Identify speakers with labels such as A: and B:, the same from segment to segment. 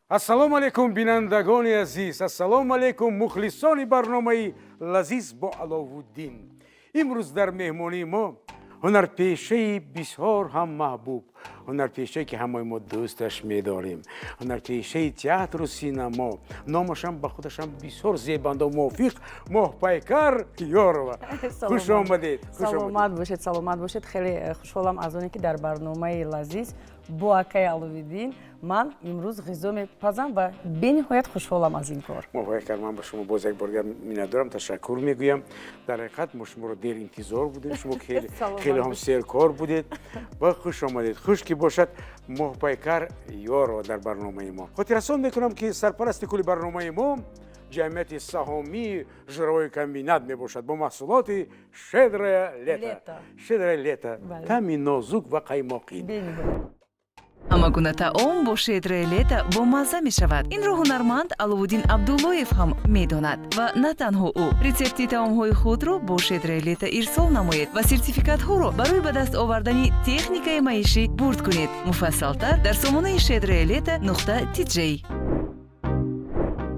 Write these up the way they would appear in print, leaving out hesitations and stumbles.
A: Ассалому алайкум, бинандагони азиз, ассалому алайкум, мухлисони барномаи «Лазиз бо Аловуддин». Имрӯз дар меҳмонии мо ҳунарпешаи бисёр ҳам маҳбуб, ҳунарпешае, ки ҳамаи мо дӯсташ медорем, ҳунарпешаи театру синамо, номашам ба худашам бисёр зебанду мувофиқ, Моҳпайкар Ёрова. Хуш омадед!
B: Саломат бошед, саломат бошед. Хеле хушҳолам аз оне, ки дар барномаи «Лазиз» бо акаи Аловиддин ман имрӯз ғизо мепазам ва бениҳоят хушҳолам аз ин кор.
A: Моҳпайкар, ман ба шумо боз як бор миннатдорам, ташаккур мегӯям. Дар ҳақиқат, мо шуморо дер интизор будем, шумо хеле ҳам серкор будед ва хуш омадед. Хуш ки бошад, Моҳпайкар Ёрова дар барномаи мо. Хотиррасон мекунам, ки сарпарасти кулли барномаи мо ҷамъияти саҳомии «Жировой комбинат» мебошад бо маҳсулоти «Щедрое лето». «Щедрое лето» таъми нозук ва қаймоқӣ.
C: Ҳама гуна таом бо «Щедрое лето» бомазза мешавад. Инро ҳунарманд Аловуддин Абдуллоев ҳам медонад ва на танҳо ӯ. Рецепти таомҳои худро бо «Щедрое лето» ирсол намоед ва сертификатҳоро барои ба даст овардани техникаи маишӣ бурд кунед. Муфассалтар дар сомонаи щедроелето.tj.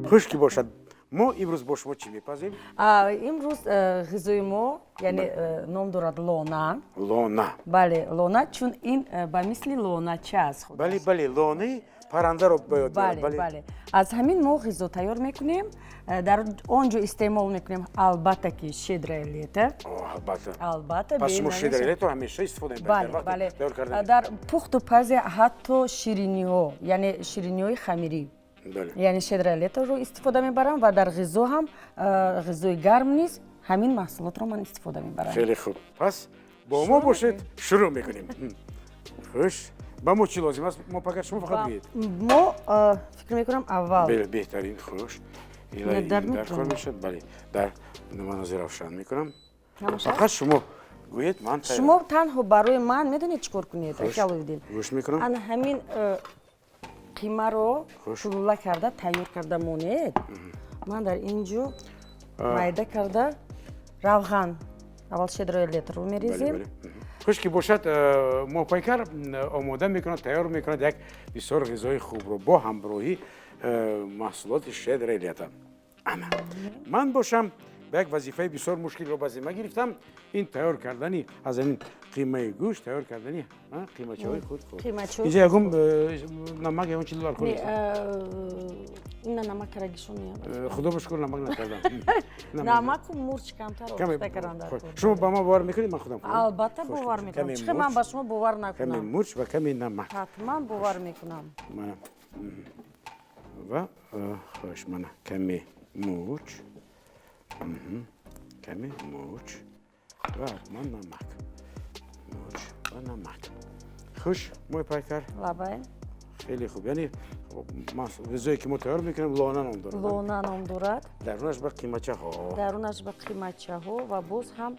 A: Хуш ки бошад, мо имрӯз бо шумо чӣ мепазем?
B: Имрӯз ғизои мо, яъне, ном дорад лона.
A: Лона.
B: Бале, лона, чун ин ба мисли лонача аст.
A: Бале, лонаи паррандаро ба ёд.
B: Бале, аз ҳамин мо ғизо тайёр мекунем, дар он ҷо истеъмол мекунем, албатта ки, «Щедрое лето».
A: Албатта.
B: Албатта.
A: Пас шумо «Щедрое лето» ҳамеша истифода
B: мебаред? Бале, дар пухту пази ҳатто шириниҳо, яъне шириниҳои хамирӣ, яъне «Щедрое лето» ро истифода мебарам ва дар ғизо ҳам, ғизои гарм низ ҳамин маҳсулотро ман истифода мебарам.
A: Хеле хуб, пас бо мо бошед, шурӯъ мекунем. Хуш, ба мо чӣ лозим аст, Моҳпайкар? Шумо фақат гӯед.
B: Мо, фикр мекунам, аввал
A: Беҳтарин. Хуш, дар кор мешавад. Бале, дар ман ҳозир равшан мекунам, фақат шумо гӯед, ман.
B: Шумо танҳо барои ман медонед чӣ кор кунед, Аловиддин?
A: Гӯш мекунам.
B: Ана ҳамин қимаро шулула карда тайёр карда монед. Ман дар ин ҷо майда карда равған, аввал «Щедрое лето» ро мерезем.
A: Хуш ки бошад, Моҳпайкар омода мекунад, тайёр мекунад як бисёр ғизои хубро бо ҳамроҳӣ маҳсулоти «Щедрое лето». Ана ман бошам, ба як вазифаи бисёр мушкилро ба зимма гирифтам, ин тайёр кардани аз ҳамин қимаи гӯшт, тайёр кардани қимачаҳои худ. Инҷа ягон намак, ягон чиз даркор?
B: Ина намак карагишон.
A: Худо ба шукр, намак накардам.
B: Намаку мурч камтар омехта кардан даркор.
A: Шумо ба ман бовар мекунед, ман худам?
B: Албатта, бовар мекунам. Чӣ ман ба шумо бовар накунам?
A: Каме мурч ва каме намак.
B: Ҳатман бовар мекунам.
A: Ва хуш, мана каме мурч, каме мурч ва ҳатман намак. Мурч ва намак. Хуш, Моҳпайкар.
B: Лабай.
A: Хеле хуб. Яъне ғизое, ки мо тайёр мекунем, лона ном дорад.
B: Лона ном дорад.
A: Дарунаш ба қимачаҳо.
B: Дарунаш ба қимачаҳо ва боз ҳам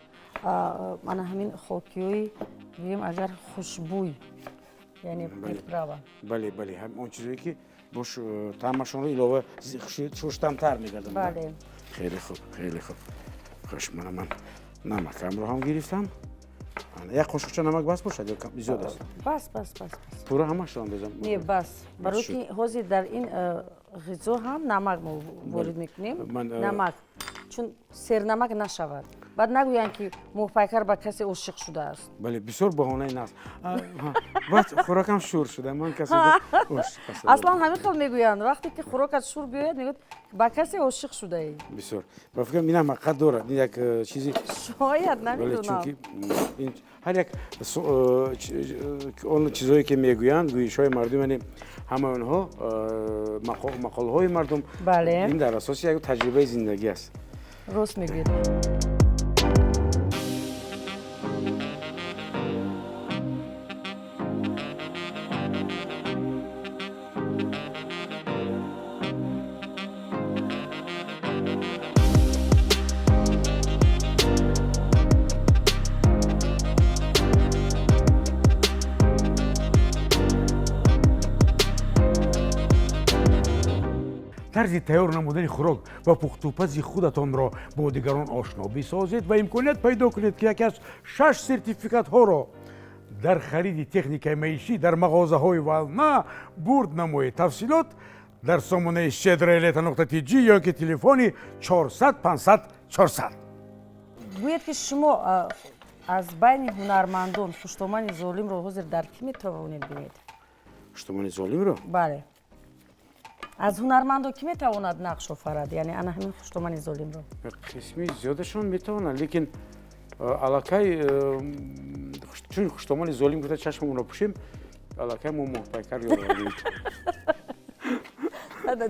B: мана ҳамин хокиҳои, гӯем агар, хушбӯй, яъне приправа.
A: Бале, он чизое, ки бош таъмашонро илова шуштамтар мегардонад.
B: Бале.
A: Хеле хуб, хеле хуб. Хуш, мана ман намакамро ҳам гирифтам. Як қошуқча намак бас бошад ё зиёд аст?
B: Бас, бас, бас, бас.
A: Пурра ҳамашро андозам?
B: Не, бас, барои ки ҳозир дар ин ғизо ҳам намак мо ворид мекунем. Намак, чун сернамак нашавад, баъд нагӯянд, ки Моҳпайкар ба касе ошиқ шудааст.
A: Бале, бисёр баҳонаи наст. Баъд хӯрокам шур шуда, ман касе.
B: Аслан ҳамин хел мегӯянд: вақте ки хӯрокат шур биёяд, мегӯяд, ба касе ошиқ шудаӣ.
A: Бисёр ба фикрам, ин ҳам ҳақиқат дорад, ин як чизи
B: Шояд, намедонам.
A: Чунки ҳар як он чизҳое, ки мегӯянд, гӯишҳои мардум, яъне ҳамаи онҳо мақолҳои мардум, ин дар асоси як таҷрибаи зиндагӣ аст.
B: Рост мегӯед.
A: Тарзи тайёр намудани хӯрок ва пухтупази худатонро бо дигарон ошно бисозед ва имконият пайдо кунед, ки яке аз шаш сертификатҳоро дар хариди техникаи маишӣ дар мағозаҳои «Волна» бурд намоед. Тафсилот Дар сомонаи Щедрое лето нуқта tj ё ки телефони 400 500 400.
B: Гӯед, ки шумо аз байни ҳунармандон хуштомани золимро ҳозир дар кӣ метавонед бинед?
A: Хуштомани золимро?
B: Бале, аз ҳунармандон кӣ метавонад нақш офарад, яъне ана ҳамин хуштомани золимро?
A: Қисми зиёдашон метавонанд, лекин аллакай чун хуштомани золим гуфта чашмамонро пӯшем, аллакай мо Моҳпайкар ёдовардем.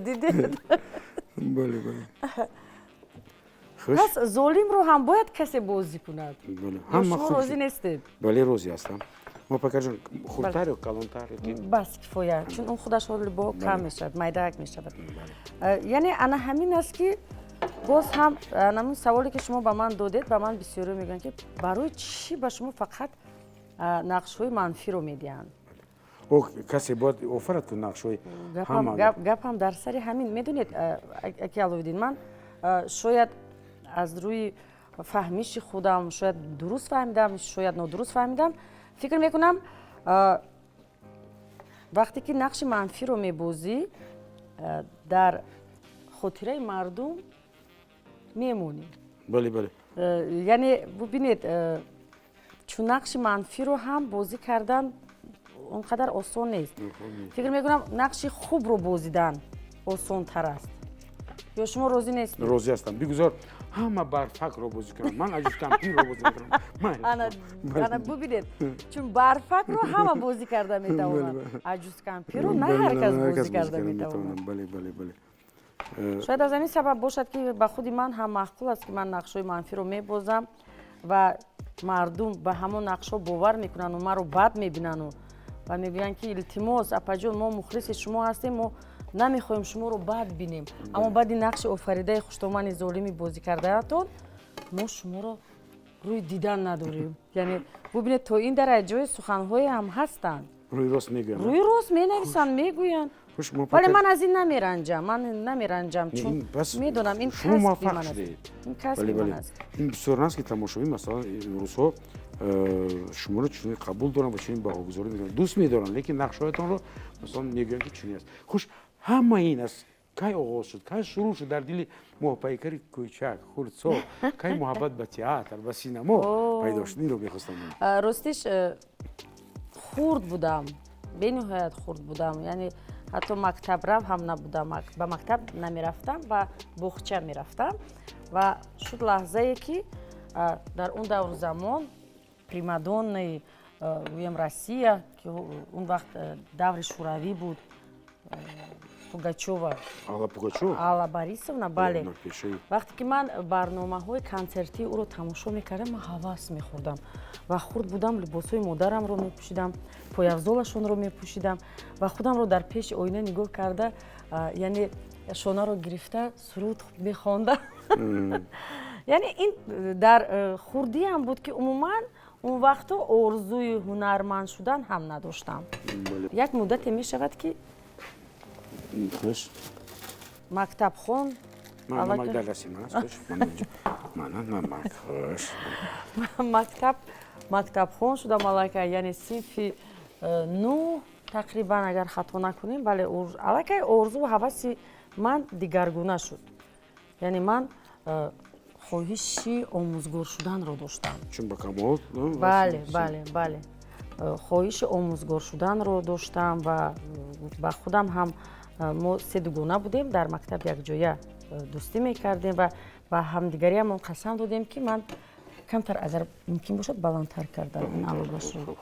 B: Дидед?
A: Бале.
B: Пас золимро ҳам бояд касе бозӣ кунад. Шумо розӣ нестед?
A: Бале, розӣ ҳастам. Моҳпайкарҷон, хурдтар ё калонтар?
B: Бас, кифоя, чун он худаш ҳоли бо кам мешавад, майдаак мешавад. Яъне ана ҳамин аст, ки боз ҳам анамун саволе, ки шумо ба ман додед. Ба ман бисёриё мегӯянд, ки барои чӣ ба шумо фақат нақшҳои манфиро медиҳанд?
A: Касе бояд офарад ку нақшҳои.
B: Гапам дар сари ҳамин. Медонед, аки Аловиддин, ман шояд аз рӯи фаҳмиши худам, шояд дуруст фаҳмидам, шояд нодуруст фаҳмидам, фикр мекунам, вақте ки нақши манфиро мебозӣ, дар хотираи мардум мемонӣ.
A: бале бале
B: Яъне бубинед, чун нақши манфиро ҳам бозӣ кардан он қадар осон нест. Фикр мекунам, нақши хубро бозидан осонтар аст. Ё шумо розӣ нестед?
A: Розӣ ҳастам. Бигузор ҳама Барфакро бозӣ кунам, ман Аҷузкампирро бозӣ мекунам.
B: Ана, бубинед, чун Барфакро ҳама бозӣ карда метавонад, Аҷузкампирро на ҳар кас бозӣ карда метавонад.
A: бале бале бале
B: Шояд аз ҳамин сабаб бошад, ки ба худи ман ҳам маъқул аст, ки ман нақшҳои манфиро мебозам ва мардум ба ҳамон нақшҳо бовар мекунанду маро бад мебинану ва мегӯянд, ки илтимос, апаҷон, мо мухлиси шумо ҳастем, мо намехоҳем шуморо бад бинем, аммо баъди нақши офаридаи хуштомани золими бозӣ кардаатон мо шуморо рӯи дидан надорем. Яъне бубинед, то ин дараҷаи суханҳое ҳам ҳастанд.
A: Рӯи рост мегӯянд.
B: Рӯи рост менависанд, мегӯянд. Вале ман аз ин намеранҷам, ман намеранҷам, чун медонам, ин касби ман аст, ин касби ман аст.
A: Ин бисёр наст, ки тамошобин, масалан, имрӯзҳо шуморо чунин қабул доранд ва чунин баҳогузорӣ мекунанд, дӯст медоранд, лекин нақшҳоятонро, масалан, мегӯянд, ки чунин аст. Хуш, ҳама ин аст, кай оғоз шуд, кай шурӯъ шуд дар дили Моҳпайкари кӯчак, хурдсол, кай муҳаббат ба театр, ба синамо пайдо шуд? Инро мехостам.
B: Ростиш, хурд будам, бениҳоят хурд будам, яъне ҳатто мактабрав ҳам набудам, ба мактаб намерафтам, ба боғча мерафтам. Ва шуд лаҳзае, ки дар он давру замон примадоннаи, гӯем, Россия, ки он вақт даври Шӯравӣ буд, Пугачова.
A: Алла Пугачова.
B: Алла Борисовна, бале. Вақте ки ман барномаҳои консертии ӯро тамошо мекардам, ман ҳавас мехӯрдам ва хурд будам, либосҳои модарамро мепӯшидам, пойафзолашонро мепӯшидам ва худамро дар пеши оина нигоҳ карда, яъне шонаро гирифта суруд мехондам. Яъне ин дар хурдиам буд, ки умуман он вақто орзуи ҳунарманд шудан ҳам надоштам. Як муддате мешавад, ки
A: Хуш.
B: Мактабхон.
A: Намак дар дасти ман аст. Хуш, мана намак. Хуш.
B: Мактабхон шудам аллакай, яъне синфи 9 тақрибан, агар хато накунем, бале. Аллакай орзу ҳаваси ман дигаргуна шуд, яъне ман хоҳиши омӯзгор шуданро доштам.
A: Чун ба камол.
B: Бале, хоҳиши омӯзгор шуданро доштам ва ба худам ҳам, мо се дугона будем, дар мактаб якҷоя дӯстӣ мекардем ва ба ҳамдигариамон қасам додем, ки ман камтар, агар мумкин бошад, баландтар кардам ин алобашро,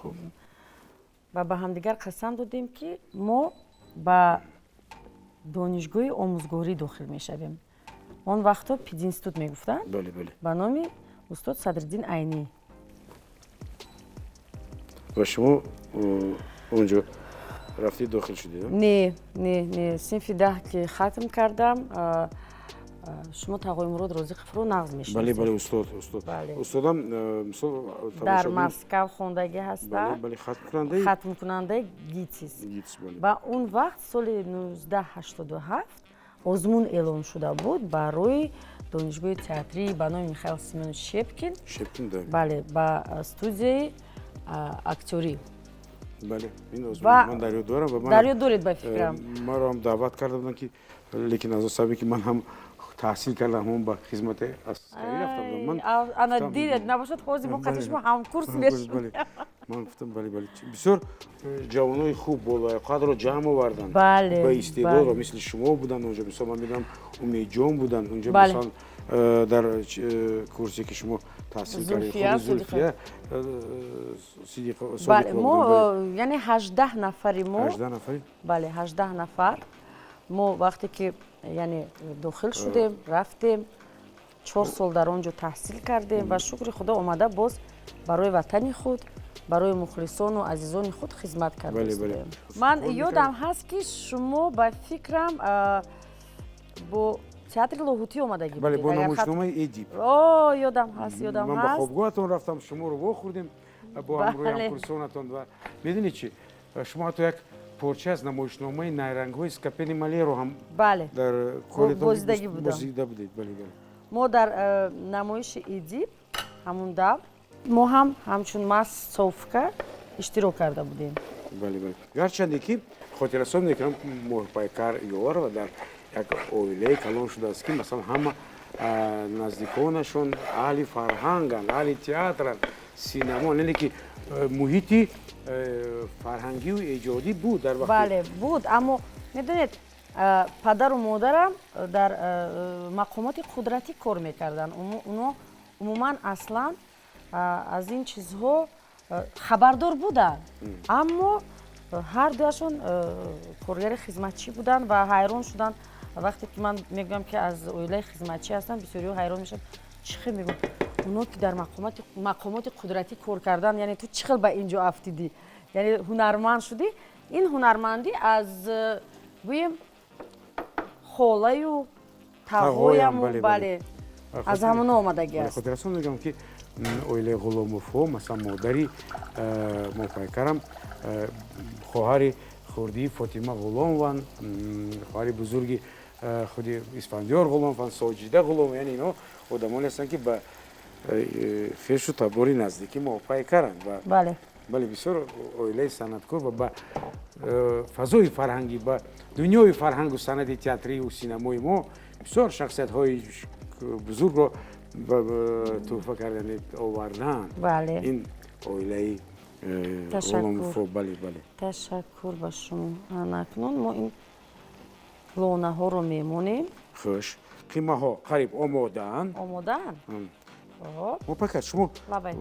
B: ва ба ҳамдигар қасам додем, ки мо ба донишгоҳи омӯзгорӣ дохил мешавем. Он вақтҳо пединститут мегуфтанд, ба номи устод Садриддин Айнӣ.
A: Ва шумо онҷо рафтед, дохил шудед?
B: Не, не, не, синфи 10 ки хатм кардам, шумо Тағои Розиқовро нағз мешиносед.
A: Бале, устод, устод, устодам, мисол.
B: Дар Москав хондагӣ ҳастанд.
A: Бале, хатмкунандаи
B: Хатмкунандаи ГИТИС. Ва он вақт, соли 1987, озмун эълон шуда буд барои донишгоҳи театрии ба номи Михаил Семенович Щепкин.
A: Щепкин.
B: Бале, ба студияи актёрӣ.
A: Бале, ин озмун ман дар ёд дорам ва
B: дар ёд доред, ба фикрам.
A: Маро ҳам даъват карда буданд, ки лекин аз он сабабе ки ман ҳам таҳсил кардам, ҳамон ба хизмати аскарӣ рафта будам. Ман
B: ана дидед, набошад ҳозир мо қати шумо ҳамкурс мешудем.
A: Ман гуфтам, бале, бале, бисёр ҷавонои хуб, болаёқатро ҷамъ оварданд, ба истеъдодро, мисли шумо буданд онҷо. Мисол, ман медонам, Умедҷон буданд онҷо, мисол, дар курсе ки шумо таҳсил кардед, Зулфия.
B: Бале, мо яъне 18 нафари мо.
A: 18 нафари?
B: Бале, 18 нафар. Мо вақте ки яъне дохил шудем, рафтем, 4 сол дар он ҷо таҳсил кардем ва, шукри Худо, омада боз барои ватани худ, барои мухлисону азизони худ хизмат кардаистем. Ман ёдам ҳаст, ки шумо, ба фикрам, бо театри Лоҳутӣ омадагӣ.
A: Бале, бо намоишномаи Эдип.
B: О, ёдам ҳаст, ёдам.
A: Ман ба хобгоҳатон рафтам, шуморо вохӯрдем бо ҳамроҳи ҳамкурсонатон. Ва медонед чи, шумо ҳатто як порча аз намоишномаи Найрангҳои Скапени Малеро ҳам дар
B: бозидагӣ будам.
A: Бозида будед, бале, бале.
B: Мо дар намоиши Эдип ҳамун давр мо ҳам ҳамчун массовка иштирок карда будем.
A: Бале, бале. Гарчанде ки хотиррасон мекунам, Моҳпайкар Ёварова дар як оилаи калон шудааст, ки масалан ҳама наздиконашон аҳли фарҳанганд, аҳли театранд, синамо, яъне ки муҳити фарҳангию эҷодӣ буд дар вақти.
B: Бале, буд, аммо медонед, падару модарам дар мақомоти қудратӣ кор мекарданд. Уно умуман аслан аз ин чизҳо хабардор буданд, аммо ҳар дуяшон коргари хизматчӣ буданд ва ҳайрон шуданд вақте ки ман мегӯям, ки аз оилаи хизматчӣ ҳастам. Бисёриҳо ҳайрон мешаванд, чӣ хел, мегӯям, оно ки дар мақомоти қудратӣ кор кардан, яъне ту чӣ хел ба ин ҷо афтидӣ, яъне ҳунарманд шудӣ? Ин ҳунармандӣ аз, гӯем, холаю тағояму, бале, аз ҳамоно омадагӣ аст.
A: Хотиррасон мегӯям, ки оилаи Ғуломовҳо, масалан, модари Моҳпайкарам хоҳари хурдии Фотима Ғуломован, хоҳари бузурги худи Исфандиёр Ғуломован, Соҷида Ғуломова, яъне инҳо одамоне ҳастанд, ки ба хешу табори наздики Моҳпайкаранд. Бале, бисёр оилаи санъаткор ва ба фазои фарҳангӣ, ба дунёи фарҳангу санъати театрию синамои мо бисёр шахсиятҳои бузургро туҳфа кардан, овардаанд ин оилаи Ғуломовҳо. Бале, бале.
B: Ташаккур ба шумо. Акнун мо ин лонаҳоро мемонем.
A: Хуш, қимаҳо қариб омодаанд.
B: Омодаанд.
A: Мопайкар, шумо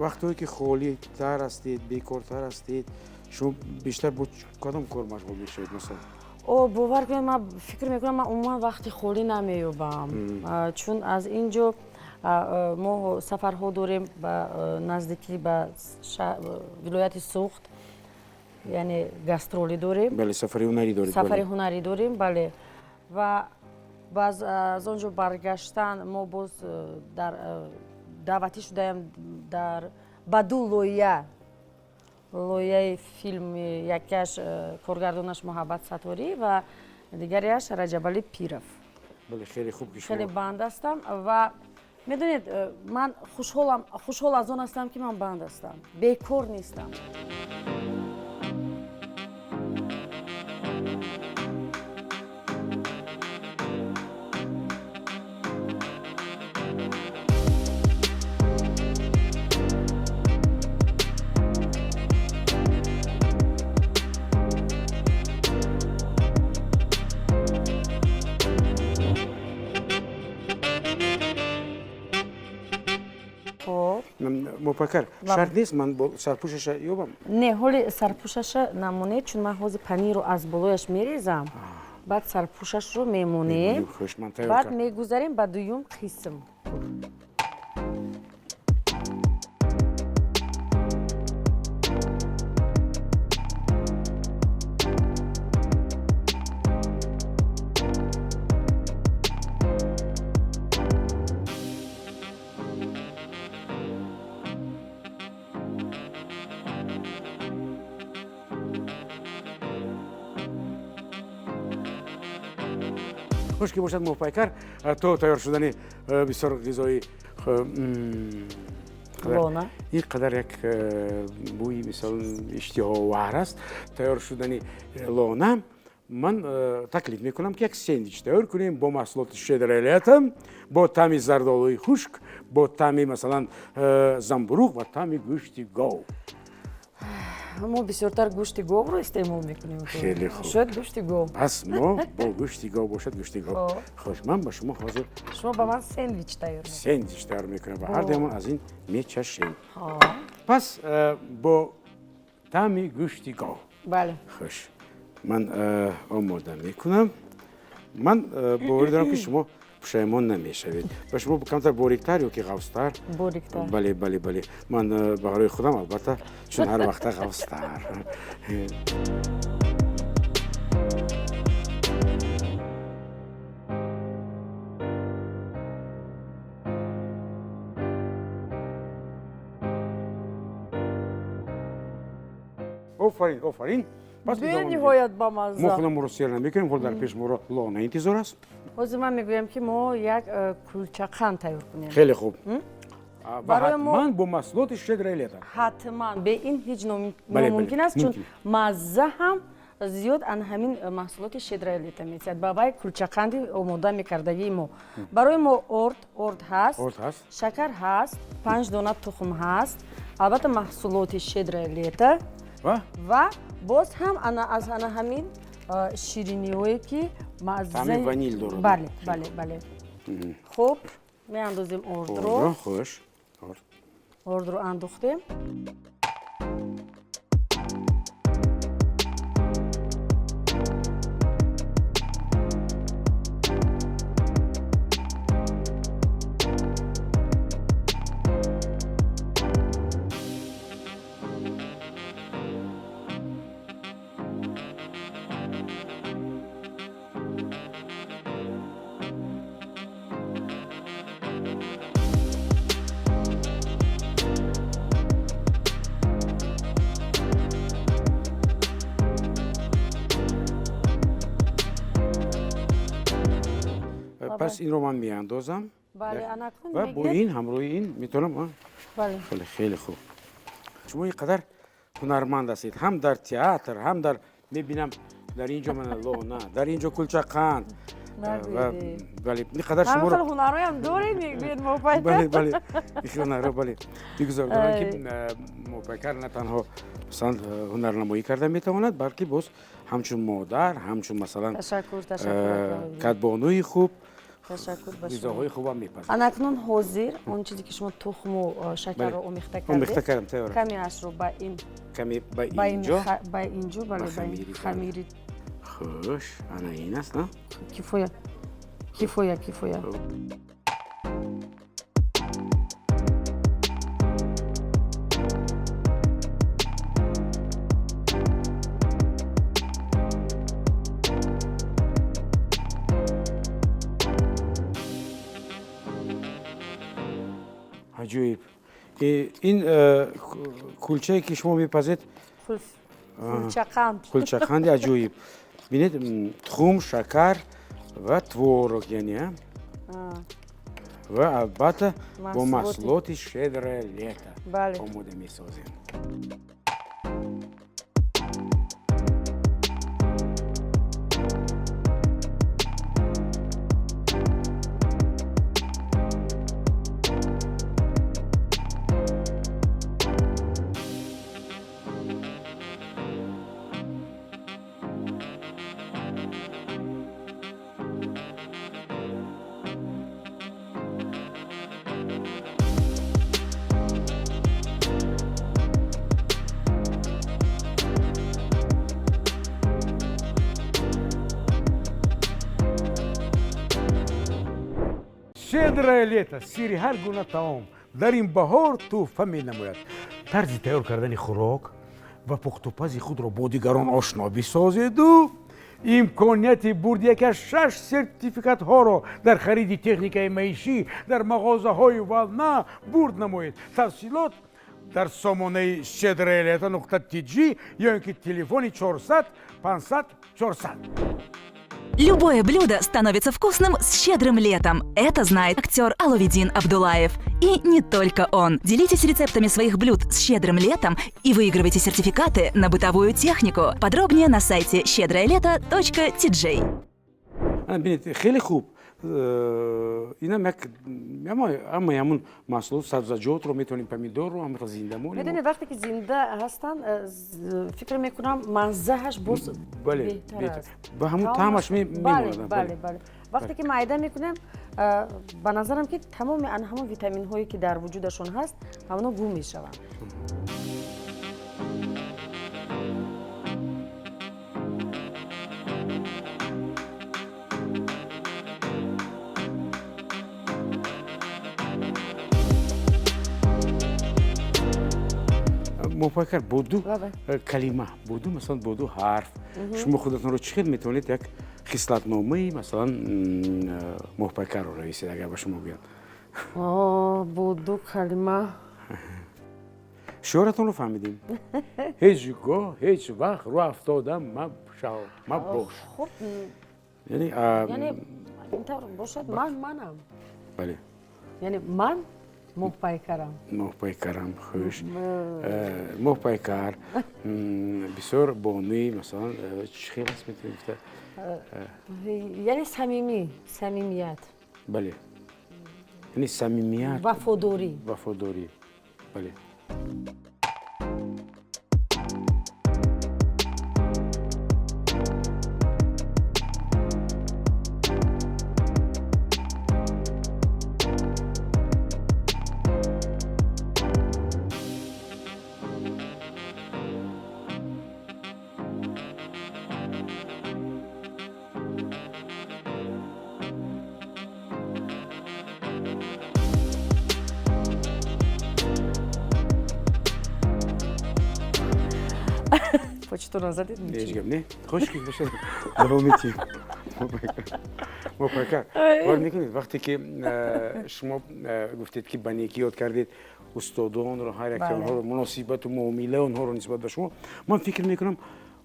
A: вақтҳое ки холитар ҳастед, бекортар ҳастед, шумо бештар бо кадом кор машғул мешавед, масалан?
B: О, бовар кунед, ман фикр мекунам, ман умуман вақти холӣ намеёбам, чун аз ин ҷо мо сафарҳо дорем ба наздикӣ, ба вилояти Суғд, яъне гастролӣ дорем.
A: Бале, сафари ҳунарӣ доред.
B: Сафари ҳунарӣ дорем, бале. Ва баъз аз он ҷо баргаштан мо боз дар даъватӣ шудаем дар ба ду лоиҳа, лоиҳаи филми, якеаш коргардонаш Муҳаббат Сатторӣ ва дигареаш Раҷабали Пиров.
A: Бале, хеле хуб ки
B: хеле банд ҳастам. Ва медонед, ман хушҳолам, хушҳол аз он ҳастам, ки ман банд ҳастам, бекор нестам.
A: Мопайкар, шарт нест, ман сарпӯшаша ёбам?
B: Не, ҳоли сарпӯшаша намонед, чун ман ҳозир панирро аз болояш мерезам, баъд сарпӯшашро мемонем, баъд мегузарем ба дуюм қисм.
A: Хуш ки бошад, Моҳпайкар, то тайёр шудани бисёр ғизои
B: Лона.
A: Ин қадар як бӯи, мисол, иштиҳоовар аст тайёр шудани лона. Ман таклиф мекунам, ки як сендвич тайёр кунем бо маҳсулоти «Щедрое лето», бо таъми зардолуи хушк, бо таъми, масалан, замбуруғ ва таъми гӯшти гов.
B: Мо бисёртар гӯшти говро истеъмол мекунем.
A: Хеле хуб.
B: Шояд гӯшти гов.
A: Пас мо бо гӯшти гов бошад, гӯшти гов. Хуш, ман ба шумо ҳозир
B: Шумо ба ман сендвич тайёр мекунед.
A: Сендвич тайёр мекунам ва ҳардуямон аз ин мечашем. Пас бо таъми гӯшти гов.
B: Бале.
A: Хуш, ман омода мекунам. Ман боварӣ дорам, ки шумо пушаймон намешавед. Ба шумо камтар бориктар ё ки ғафзтар?
B: Бориктар.
A: Бале, ман барои худам, албатта, чун ҳар вақта ғафзтар. Офарин, офарин! Пас идома медиҳем.
B: Бениҳоят бамазза.
A: Мо худамонро сер намекунем. Ҳол дар пеш моро лона интизор аст.
B: Ҳозир ман мегӯям, ки мо як кулчақанд тайёр кунем.
A: Хеле хуб. Ва
B: Барои
A: ҳатман бо маҳсулоти «Щедрое лето».
B: Ҳатман, бе ин ҳеҷ
A: Бале,
B: номумкин аст, чун
A: мумкин.
B: мазза ҳам зиёд ан ҳамин маҳсулоти «Щедрое лето» метиҳад ба вай кулчақанди омода мекардагии мо. Барои мо орд ҳаст,
A: Орд ҳаст.
B: шакар ҳаст, 5 дона тухм ҳаст, албатта, маҳсулоти «Щедрое лето»
A: ва
B: ва боз ҳам ана аз ана ҳамин шириниҳое, ки маззаи
A: Таъми ванил дорад.
B: Бале. Хуб, меандозем ордро.
A: Ордро, хуш. Орд.
B: Ордро андохтем.
A: Пас инро ман меандозам.
B: Бале, анакун
A: Ва бо
B: мегиред.
A: ин, ҳамроҳи ин метавонам, а?
B: Бале.
A: Хеле, хеле хуб. Шумо ин қадар ҳунарманд ҳастед, ҳам дар театр, ҳам дар, мебинам, дар ин ҷо мана лона, дар ин ҷо кулчақанд. Ва
B: Нагӯед.
A: бале, ин қадар
B: Ҳама
A: шуморо
B: хел ҳунарҳоям дорем, мегӯед мо пайда.
A: Бале, ин ҳунарҳо, бале. Бигузор дорам, ки Моҳпайкар на танҳо, масалан, ҳунарнамоӣ карда метавонад, балки боз ҳамчун модар, ҳамчун, масалан,
B: Ташаккур, ташаккур.
A: кадбонуи хуб,
B: Ташаккур ба шумо.
A: ғизоҳои хубам мепазад.
B: Анакнун ҳозир он чизе, ки шумо тухму шакарро
A: Бале.
B: омехта
A: Омехта
B: кардед,
A: кардам, тайёр аст.
B: камеашро ба ин
A: Каме ба
B: ба ин
A: инҷо.
B: ба инҷо, бале,
A: Ба
B: ба ин
A: хамири.
B: хамири.
A: Хуш, ана ин аст, на?
B: Кифоя, кифоя, кифоя.
A: Аҷоиб! Ин кулчае, ки шумо мепазед,
B: Кулчақанд.
A: Кулчақанди аҷоиб. Бинед, тухм, шакар ва творог, яъне, а? Ва албатта бо
B: Маҳсулоти-
A: маҳсулоти «Щедрое лето»
B: Бале.
A: омода месозем. «Щедрое лето» сирри ҳар гуна таом дар ин баҳор тӯҳфа менамояд. Тарзи тайёр кардани хӯрок ва пухтупази худро бо дигарон ошно бисозеду имконияти бурди яке аз шаш сертификатҳоро дар хариди техникаи маишӣ дар мағозаҳои «Волна» бурд намоед. Тафсилот дар сомонаи щедроелето.tg ё ин ки телефони 400 500 400.
C: Любое блюдо становится вкусным с «Щедрым летом». Это знает актер Аловедин Абдулаев. И не только он. Делитесь рецептами своих блюд с «Щедрым летом» и выигрывайте сертификаты на бытовую технику. Подробнее на сайте щедрое лето.tj.
A: Бинед, хеле хуб, инам як ҳамаи ҳамун маҳсулот, сабзаҷотро метавонем, помидорро ҳам зинда монем.
B: Медонед, вақте ки зинда ҳастанд, фикр мекунам, маззааш боз беҳтар аст.
A: Ба ҳамун таъмаш мемонад.
B: Бале, бале. Вақте ки майда мекунем, ба назарам, ки тамоми ана ҳамон витаминҳое, ки дар вуҷудашон ҳаст, ҳамоно гум мешаванд.
A: Моҳпайкар, бо ду калима, бо ду, масалан, бо ду ҳарф шумо худатонро чӣ хел метавонед як хислатномаи, масалан, Моҳпайкарро нависед, агар ба шумо гӯянд?
B: Бо ду калима.
A: Шиоратонро фаҳмидем: ҳеҷ гоҳ, ҳеҷ вақт рӯ афтода мабош.
B: Хуб.
A: Яъне
B: яъне ин тавр бошад, ман манам.
A: Бале.
B: Яъне ман Моҳпайкарам.
A: Моҳпайкарам. Хуш, Моҳпайкар бисёр бонуи, масалан, чӣ хел аст, метавонед гуфта?
B: Яъне самимӣ, самимият.
A: Бале, яъне самимият.
B: Вафодорӣ.
A: Вафодорӣ, бале.
B: Почтуро задед?
A: Ҳеҷ гап не, хуш ки бошад, давом метиҳем. Моҳпайкар, бовар мекунед, вақте ки шумо гуфтед, ки ба некӣ ёд кардед устодонро, ҳар яке онҳоро, муносибату муомилаи онҳоро нисбат ба шумо, ман фикр мекунам,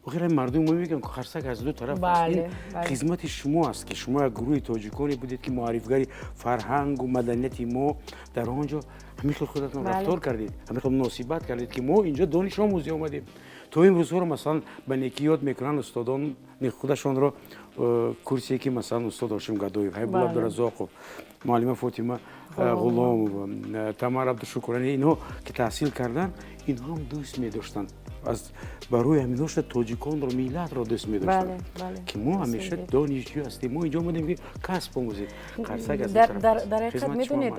A: охир мардуми мо мегӯянд, харсак аз ду тараф аст. Ин хизмати шумо аст, ки шумо як гурӯҳи тоҷиконе будед, ки муаррифгари фарҳангу маданияти мо дар он ҷо, ҳамин хел худатон рафтор кардед, ҳамин хел муносибат кардед, ки мо инҷо донишомӯзӣ омадем. То имрӯзҳоро, масалан, ба некӣ ёд мекунанд устодони худашонро, курсие ки, масалан, устод Ҳошим Гадоев, Ҳайбулла Абдуразоқов, муаллима Фотима Ғуломова, Тамара Абдушукурани, инҳо ки таҳсил карданд, инҳо ҳам дӯст медоштанд, аз барои ҳаминҳо шуда тоҷиконро, миллатро дӯст медоштанд, ки мо ҳамеша донишҷӯ ҳастем, мо инҷо омадем, ки касб омӯзем. Қарсак аз
B: дар ҳақиқат, медонед,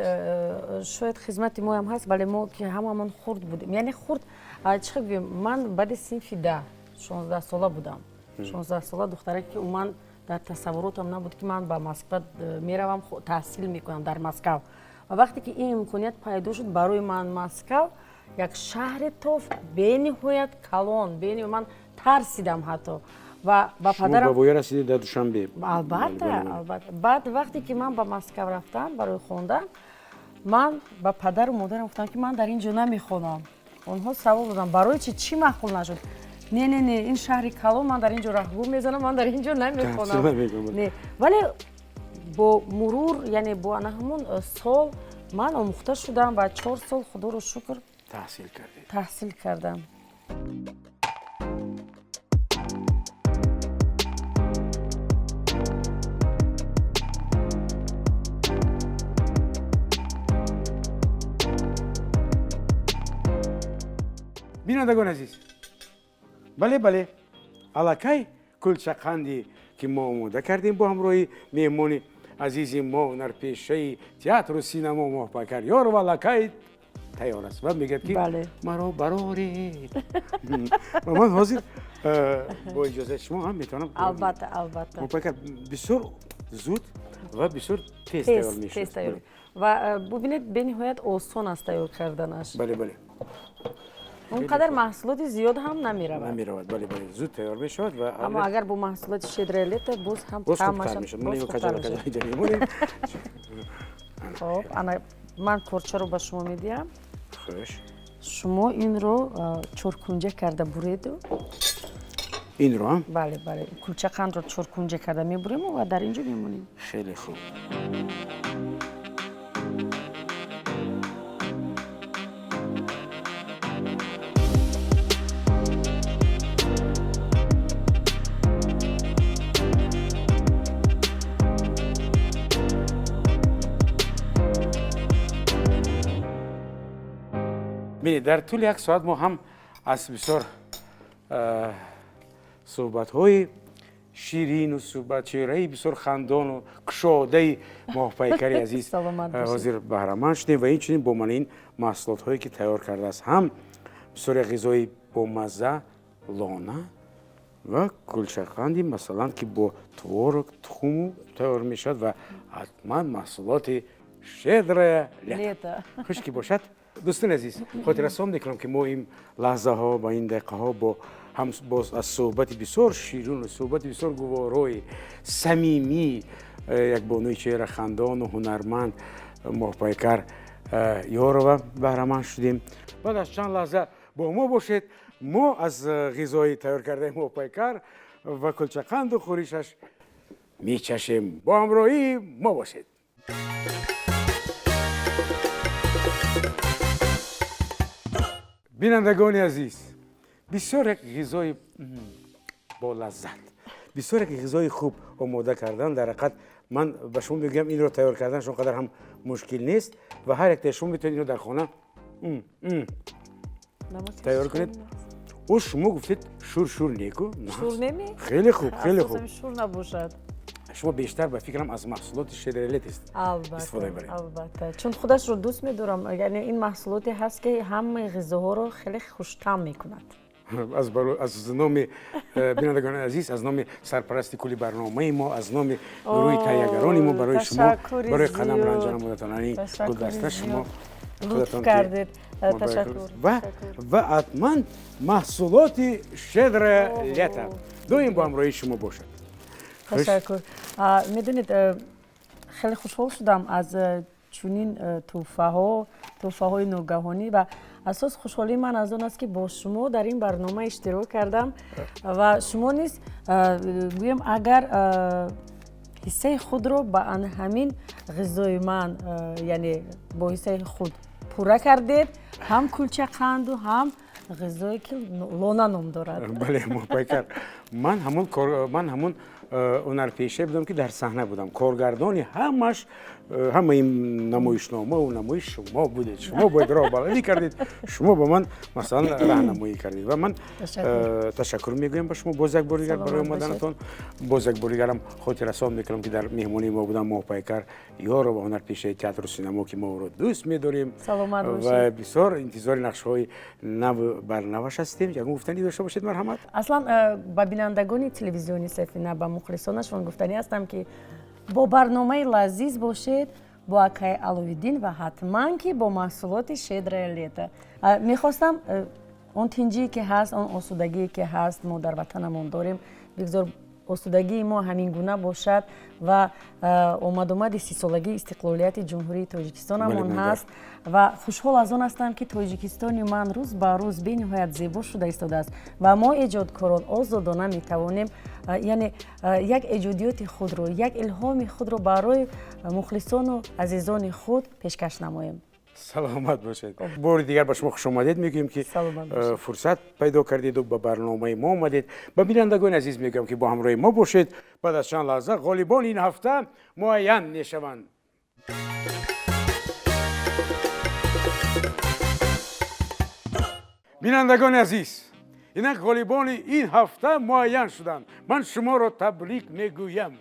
B: шояд хизмати моям ҳаст, вале мо ки ҳамамон хурд будем, яъне хурд, чӣ хел гӯем, ман баъди синфи 10, 16 сола будам, 16 сола духтаре, ки умуман дар тасаввуротам набуд, ки ман ба Москва меравам, таҳсил мекунам дар Москав. Ва вақте ки ин имконият пайдо шуд, барои ман Москав як шаҳри тоф бениҳоят калон, ман тарсидам ҳатто. Ва ба падарам
A: ба воя расидед дар Душанбе.
B: Албатта, албатта. Баъд вақте ки ман ба Москав рафтам барои хондан, ман ба падару модарам гуфтам, ки ман дар ин ҷо намехонам. Онҳо савол доданд: барои чи, чӣ маъқул нашуд? Не, не, не, ин шаҳри калон, ман дар ин ҷо раҳгум мезанам, ман дар ин ҷо намехонам. Не, вале бо мурур, яъне бо ана ҳамон сол ман омӯхта шудам ва 4 сол, худоро шукр,
A: таҳсил кардед.
B: Таҳсил кардам.
A: Бинандагони азиз, бале, бале, аллакай кулчақанде, ки мо омода кардем бо ҳамроҳи меҳмони азизи мо, ҳунарпешаи театру синамо Моҳпайкар Ёрова, аллакай тайёр аст ва мегӯяд, ки маро бароред, ва ман ҳозир бо иҷозати шумо ҳам метавонам.
B: Албатта, албатта.
A: Моҳпайкар, бисёр зуд ва бисёр тез тайёр мешавад.
B: Ва бубинед, бениҳоят осон аст тайёр карданаш.
A: Бале, бале.
B: Он қадар маҳсулоти зиёд ҳам намеравад.
A: Намеравад, бале, бале, зуд тайёр мешавад ва
B: аммо агар бо маҳсулоти «Щедрое лето», боз ҳам
A: боз хубтар мешавад. Ман каҷала мемонем.
B: Хоб, ана ман корчаро ба шумо медиҳам.
A: Хуш.
B: Шумо инро чоркунҷа карда буреду.
A: Инро?
B: Бале, бале, кулчақандро чоркунҷа карда мебурему ва дар ин ҷо мемонем.
A: Хеле хуб. Бинед, дар тӯли як соат мо ҳам аз бисёр суҳбатҳои ширину суҳбат, чеҳраи бисёр хандону кушодаи Моҳпайкари азиз ҳозир баҳраманд шудем ва инчунин бо мана ин маҳсулотҳое ки тайёр кардааст, ҳам бисёр як ғизои бомазза, лона ва кулчақанди, масалан, ки бо творог, тухму тайёр мешавад ва ҳатман маҳсулоти «Щедрое лето». Хуш ки бошад, дӯстони азиз, хотиррасон мекунам, ки мо ин лаҳзаҳо ва ин дақиқаҳо бо ҳам боз аз суҳбати бисёр ширину суҳбати бисёр гуворои самимӣ як бонуи чеҳрахандону ҳунарманд Моҳпайкар Ёрова баҳраманд шудем. Баъд аз чанд лаҳза бо мо бошед. Мо аз ғизои тайёр кардаи Моҳпайкар ва кулчақанду хӯришаш мечашем. Бо ҳамроҳии мо бошед. Бинандагони азиз, бисёр як ғизои болаззат, бисёр як ғизои хуб омода кардан. Дар ҳақиқат, ман ба шумо мегӯям, инро тайёр карданаш он қадар ҳам мушкил нест ва ҳар яктаи шумо метавонед инро дар хона тайёр кунед. О, шумо гуфтед, шур шур неку.
B: Шур неми?
A: Хеле хуб, хеле хуб.
B: Шур набошад.
A: Шумо бештар, ба фикрам, аз маҳсулоти «Щедрое лето» истифода мебаред.
B: Албатта, чун худашро дӯст медорам. Яъне ин маҳсулоте ҳаст, ки ҳамаи ғизоҳоро хеле хуштаъм мекунад.
A: Аз номи бинандагони азиз, аз номи сарпарасти кулли барномаи мо, аз номи гурӯҳи таҳиягарони мо барои шумо, барои қадам ранҷа намудатон ин гулдаста шумо.
B: Лутф кардед, ташаккур.
A: Ва ҳатман маҳсулоти «Щедрое лето» доим бо ҳамроҳии шумо бошад.
B: Ташаккур. Медонед, хеле хушҳол шудам аз чунин тӯҳфаҳо, тӯҳфаҳои ногаҳонӣ, ва асос хушҳолии ман аз он аст, ки бо шумо дар ин барнома иштирок кардам ва шумо низ, гӯем, агар ҳиссаи худро ба ан ҳамин ғизои ман, яъне бо ҳиссаи худ пурра кардед, ҳам кулчақанду ҳам ғизое ки лона ном дорад.
A: Бале, Моҳпайкар, ман ҳамун ҳунарпеша будам, ки дар саҳна будам. Коргардони ҳамаш, ҳамаи намоишномаву намоиш шумо будед. Шумо бояд роҳбаладӣ кардед, шумо ба ман, масалан, раҳнамоӣ кардед ва ман ташаккур мегӯям ба шумо боз як бори дигар барои омаданатон. Боз як бори дигарам хотиррасон мекунам, ки дар меҳмонии мо будам Моҳпайкар Ёрова, ҳунарпешаи театру синамо, ки мо ӯро дӯст медорем ва бисёр интизори нақшҳои нав барнаваш ҳастем. Ягон гуфтанӣ дошта бошед, марҳамат.
B: Аслан ба бинандагони телевизиони Сафина, ба мухлисонашон гуфтанӣ ҳастам, ки бо барномаи лазиз бошед, бо акаи Аловиддин ва ҳатман ки бо маҳсулоти «Щедрое лето». Мехостам он тинҷие ки ҳаст, он осудагие ки ҳаст, мо дар ватанамон дорем, бигзор осудагии мо ҳамин гуна бошад ва омадомади 30-солагии истиқлолияти Ҷумҳурии Тоҷикистонамон ҳаст ва хушҳол аз он ҳастам, ки Тоҷикистони ман рӯз ба рӯз бениҳоят зебо шуда истодааст ва мо, эҷодкорон, озодона метавонем, яъне як эҷодиёти худро, як илҳоми худро барои мухлисону азизони худ пешкаш намоем.
A: Саломат бошед. Бори дигар ба шумо хушомадед мегӯем, ки фурсат пайдо кардеду ба барномаи мо омадед. Ба бинандагони азиз мегӯям, ки бо ҳамроҳи мо бошед. Баъд аз чанд лаҳза ғолибони ин ҳафта муайян мешаванд. Бинандагони азиз, инак ғолибони ин ҳафта муайян шуданд. Ман шуморо табрик мегӯям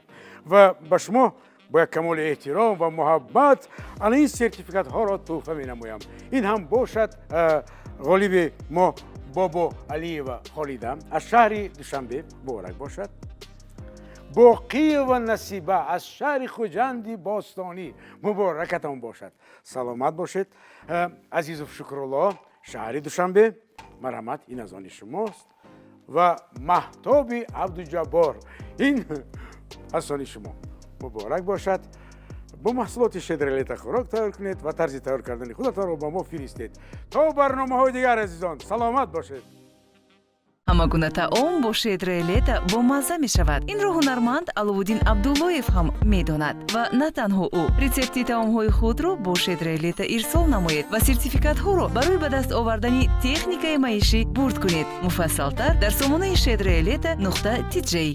A: ва ба шумо бо як камоли эҳтиром ва муҳаббат ана ин сертификатҳоро тӯҳфа менамоям. Ин ҳам бошад, ғолиби мо Бобо Алиева Холида аз шаҳри Душанбе, муборак бошад. Боқиева Насиба аз шаҳри Хуҷанди бостонӣ, муборакатон бошад, саломат бошед. Азизов Шукрулло, шаҳри Душанбе, марҳамат, ин аз они шумост. Ва Маҳтоби Абдуҷаббор, ин аз они шумо, муборак бошад. Бо маҳсулоти «Щедрое лето» хӯрок тайёр кунед ва тарзи тайёр кардани худатонро ба мо фиристед. То барномаҳои дигар, азизон, саломат бошед.
C: Ҳама гуна таом бо «Щедрое лето» бомазза мешавад. Инро ҳунарманд Аловуддин Абдуллоев ҳам медонад ва на танҳо ӯ. Рецепти таомҳои худро бо «Щедрое лето» ирсол намоед ва сертификатҳоро барои ба даст овардани техникаи маишӣ бурд кунед. Муфассалтар дар сомонаи щедрое лето нуқта тиҷей.